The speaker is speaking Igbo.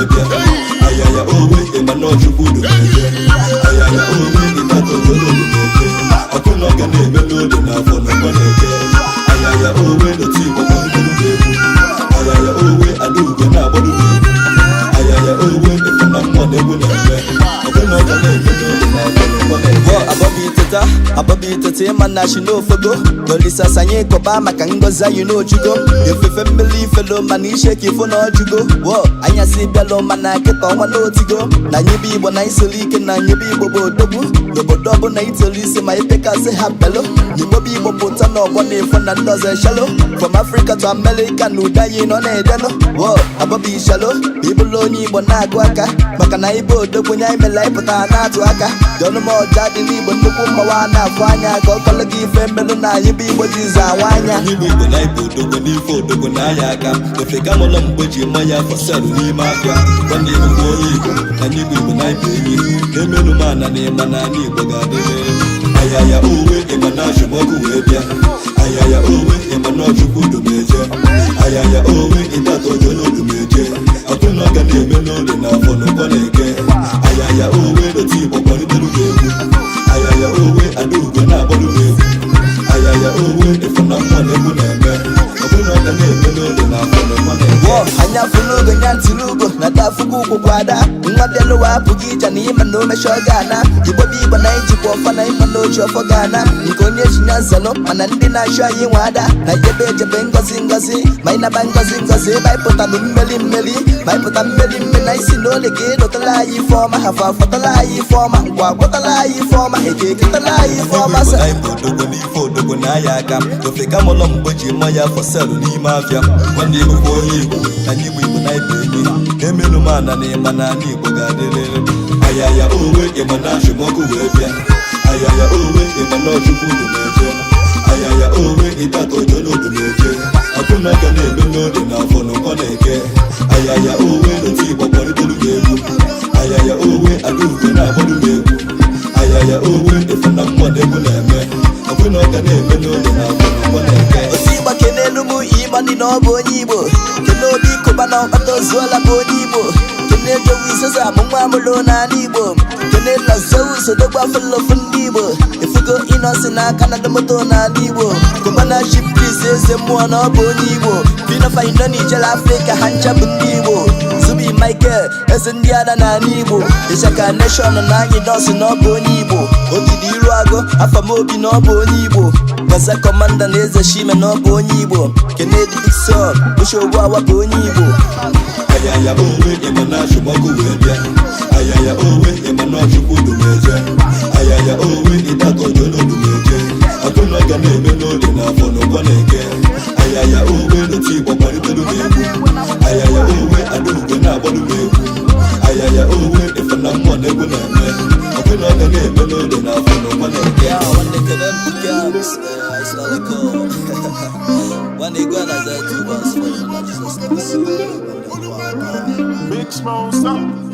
wee bịa. Ayaya owe, ịma na ọchukwu dumeje. Ayaya owe, ịtatọ jolo dumeje. Ọkụ na ọ ga na-eme n'oge n'afọ na ọgbọ na-eke. Ayaya owe, n'otu Igbo kpọrịtara egwu. Ayaya owe, adaugo na-agbado egwu. Ayaya owe, ịfụ na mmụọ na egwu na-eme. Ọkụ na ọ ga na-eme n'oge n'afọ na ọgbọ na-eke. Abọbi teta, abọbi teta, ịma na shi n'ofogo n'olisa sanye kọba maka ngozi anyị n'ojugo. Efefe mmiri ifelo mana ishe ka ifo na ọjụgo wo anyasị bịalụ mana kịta ọnwa n'otigo na anyị bụ Igbo na isoro ike na anyị bụ Igbo bụ odogwu n'obodo ọbụla itolu isi ma ipekasị ha belụ n'Igbo bụ Igbo pụta n'ọgbọ na ifo na ndị ọzọ eshalo from Africa to America na ude anyị nọ na-edenụ wo. Abọbi ishalo ịbụla onye Igbo na-agụ aka maka na ịbụ odogwu nye anyị mere anyị pụtara na-atụ aka dị ọnụmọja dị n'Igbo nnukwu mmawa na-afụ anya ka ọ kọlụ gị ife mmelụ na anyị bụ Igbo ji za awa anya. Anyị bụ Igbo na ịbụ odogwu n'ife odogwu na-aya aka ofe kamụlọ mgbe ji mmanya fọselụ n'ime afịa. Nwanne, ịbụkwa onye Igbo na anyị bụ Igbo na ịbụ enyi na-emenu m ana na ịma na anyị Igbo ga-adịrị. Ayaya owe, ịma na achụmọkụ wee bịa. Ayaya owe, ịma na ọchukwu dumeje. Ayaya owe, ịtatọ jolo dumeje. Ọkụ na ọ ga na-eme n'oge na afọ na ụkọ na-eke. Ayaya owe, n'otu Igbo kpọrịtara egwu. Ayaya owe, adaugo na-agbado egwu. Ayaya owe, ịfụ na mmụọ na egwu na-eme. Ọkụ na ọ ga na-eme n'oge na afọ na ụkọ na-eke. Wo anya fulugo nya ntịlugo na dafugo ụkwụ kwada nwa bịalụwa apụghị ije na ịma na omecha ọ ga-ana. Igbo bụ Igbo na ijikwa ọfọ na ịma na ochi ọfọ ga-ana nke onye ji nya zalụ mana ndị na-achụ anyị nwe ada na ijebe ejebe ngozi ngozi ma ịnaba ngozi ngozi ebe anyị pụtalụ mmeli mmeli ma anyị pụta mmeli mmeli na isi na ole ka ịlụtala anyị ife ọma ha fa afọtala anyị ife ọma ngwa agwọtala anyị ife ọma eke eketala anyị ife ọma Igbo sa. Na ịbụ odogwu n'ife odogwu na-aya aka ofe kamụlọ mgbe ji mmanya fọselụ n'ime afịa. Nwanne, ịbụkwa onye Igbo na anyị bụ Igbo na ịbụ enyi na-emenu m ana na ịma na anyị Igbo ga-adịrịrị. Ayaya owe, ịma na achụmọkụ wee bịa. Ayaya owe, ịma na ọchukwu dumeje. Ayaya owe, ịtatọ jolo dumeje. Ọkụ na ọ ga na-eme n'oge na afọ na ụkọ na-eke. Ayaya owe, n'otu Igbo kpọrịtara egwu. Ayaya owe, adaugo na-agbado egwu. Ayaya owe, ịfụ na mmụọ na egwu na-eme. Ọkụ na ọ ga na-eme n'oge na afọ na ụkọ na-eke. Otu Igbo kenelu m Imani na ọ bụ onye Igbo. Kene Obi Kụba na ọkpata ozuola bụ onye Igbo. Kene Jowi Seza bụ nwa amụrụ n'ala Igbo. Kene Lazeus odogwu afụlofu ndị Igbo ifugo ịnọsi n'aka na moto n'ala Igbo. Kụbana Chief Priest eze mmụọ na ọ bụ onye Igbo. Pinofaino na ijele Afrịka ha ncha bụ ndị Igbo. Zubi Michael eze ndị ada n'ala Igbo. Ịchaka Nation na anyị nọọsụ na ọ bụ onye Igbo. Ogidi iru agụ afamobi na ọ bụ onye Igbo. Gaza Commander na eze Shime na ọ bụ onye Igbo. Kennedy Dixon Oshogbu bụ onye Igbo. Ayaya owe, ịma na achụmọkụ wee bịa. Ayaya owe, ịma na ọchukwu dumeje. Ayaya owe, ịtatọ jolo dumeje. Ọkụ na ọ ga na-eme n'oge na afọ na ụkọ na-eke. Ayaya owe, n'otu Igbo kpọrịtara egwu. Ayaya owe, adaugo na-agbado egwu. Ayaya owe, ịfụ na mmụọ na egwu na-eme. Ọkụ na ọ ga na-eme n'oge na afọ na ụkọ na-eke. Yeah, nwanne, kene m girls, I Nwanne, go and Isaiah 2 verse 4 na Jesus name. Big Smoke, stop.